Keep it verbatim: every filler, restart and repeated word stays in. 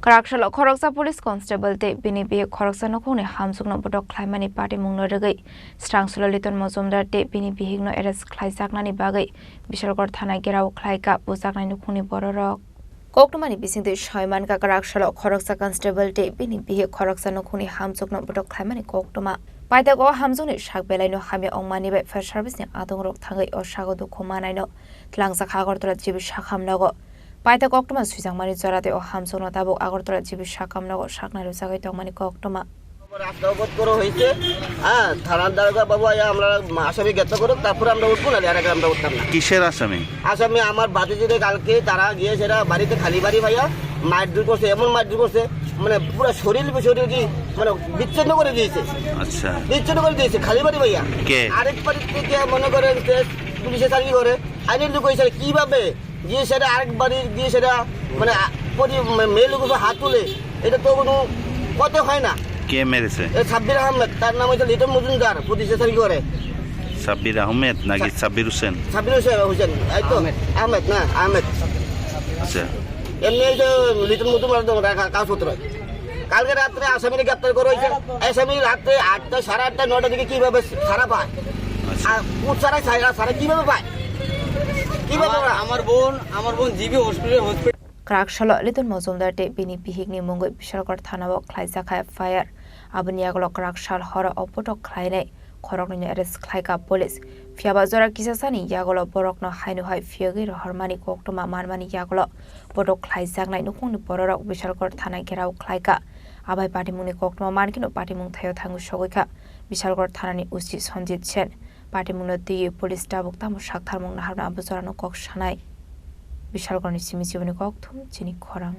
Kwraksalo khoroksa police constable tei bini bihik khoroksa nukhungni hamjwkno botok khlaimani patimungno rwgwi Srangsolo Liton Mojumdar tei bini bihikno arrest khlaijaknani bagwi Bishalgarh thana gherao khlaikha bujaknai nukhungni bororok. Koktwmani bisingtwi saimankha, Kwraksalo khoroksa constable tei bini bihik khoroksa nukhungni hamjwkno botok khlaimani koktwma. Paithago hamjwkni sak belaino hamya wngmani bai fire service ni adongrok thangwi o sago dukhu manaino tlangjak Agartala G B sakham nogo. Paithak koktwma swijakmani jora tei o hamjwkno tabuk Agartala G B sakham nogo saknai rwjagwi tongmani koktwma. রাস্তা অবরোধ করা হয়েছে। হ্যাঁ, থানার দারোগা বাবু আয়া আমরা আসামি গ্রেপ্তার করুক, তারপরে আমরা উঠবো, নাহলে আর আগে আমরা উঠতাম না। কিসের আসামি? আসামি আমার ভাতিজিরে কালকে তারা গিয়ে সেটা বাড়িতে খালি বাড়ি ভাইয়া মারধর করছে, এমন মারধর করছে, মানে পুরো শরীর, শরীর কি মানে বিচ্ছিন্ন করে দিয়েছে। আচ্ছা। বিচ্ছিন্ন করে দিয়েছে খালি বাড়ি ভাইয়া। কে? আরেক বাড়ি থেকে মনে করেন যে পুলিশে চাকরি করে, আইনের লোক হয়েছে কিভাবে গিয়ে সেটা আরেক বাড়ির গিয়ে সেটা মানে আ-, পরি-, মে-, মেয়ে লোকের উপর হাত তুলে, এটা তো কোনো পথে হয় না। কে মেরেছে? এ সাব্বির আহমেদ, তার নাম হচ্ছে লিটন মজুমদার, পঁচিশে তারিখ করে। সাব্বির আহমেদ নাকি সা-, সাব্বির হোসেন? সাব্বির হোসেন, হোসেন, এই তো আহমেদ। আহমেদ না, আহমেদ। আচ্ছা। এমনি এই যে লিটন মজুমদার তো ওটা কা-, কাগজপত্র। কালকে রাত্রে আসামিরে গ্রেপ্তার করা হয়েছে। আসামি রাত্রে আটটা, সাড়ে আটটা, নয়টার দিকে কিভাবে ছাড়া পায়? আচ্ছা। আর কোর্ট ছাড়া ছাড়া, ছাড়া কিভাবে পায়? কিভাবে আমার, পায়? আমার বোন, আমার বোন জিবি হসপিটালে, হসপিটালে Kwraksalo Liton Mojumdar tei bini bihikni mungwi Bishalgarh thanao khlaijak hai F I R. Aboni yagulo kwraksal horo o botok khlainai khoroknwino arrest khlaikha police. Phiyaba jora kisasani yagulo borokno haino hai phiyogwi rohormani koktwma manmani yagulo botok khlaijaknai nukhungni bororok Bishalgarh thana gherao khlaikha. Abai patimungni koktwma mankhe no patimung thaio thangwi sogwikha Bishalgarh thanani O C Sanjit Sen. Patimungno twiwi police tabuk tamo saktharmung naharno abo jorano kok sanai. Bishalgarhni simi chiboni kokthum chini khorang.